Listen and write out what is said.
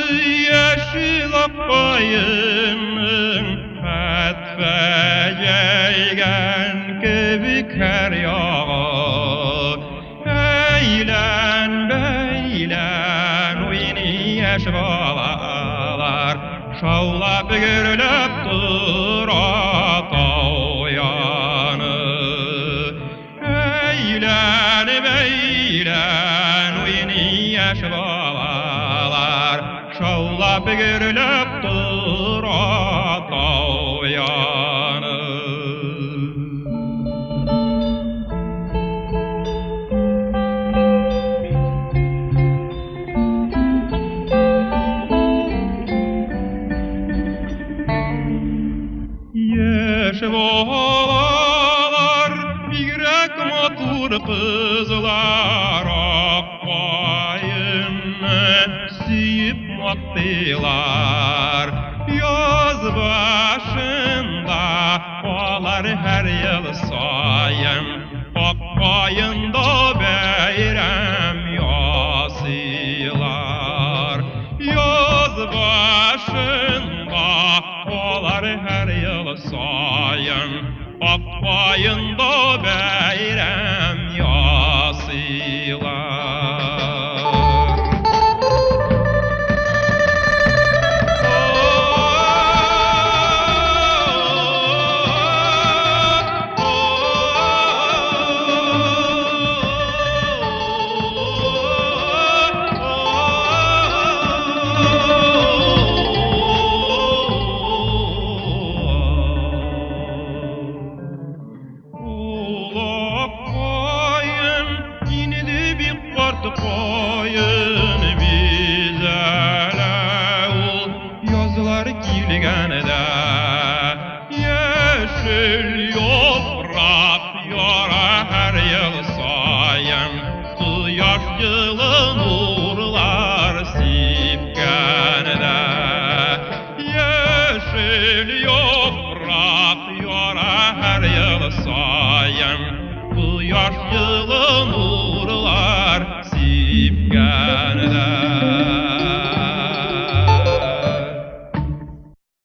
Яшел аккаенның хәтфә җәйгән кебек һәр ягы. Әйлән бәйлән уйный яшь балалар, шаулап гөрләп тора тау яны. Әйлән бәйлән уйный яшь балалар, шаулап гөрләп тора тау яны. Яшь балалар, бигрәк матур кызлар, аккаенны сөеп мактыйлар. Яз башында алар һәр ел саен аккаенда бәйрәм ясыйлар. Яз башында алар һәр ел саен аккаенда бәйрәм ясыйлар. Ул аккаен инде бик карт каен, бизәлә ул язлар килгәндә. Яшел яфрак яра һәр ел саен, кояш җылы нурлар сипкәндә. Яшел яфрак яра һәр ел саен, кояш җылы нурлар.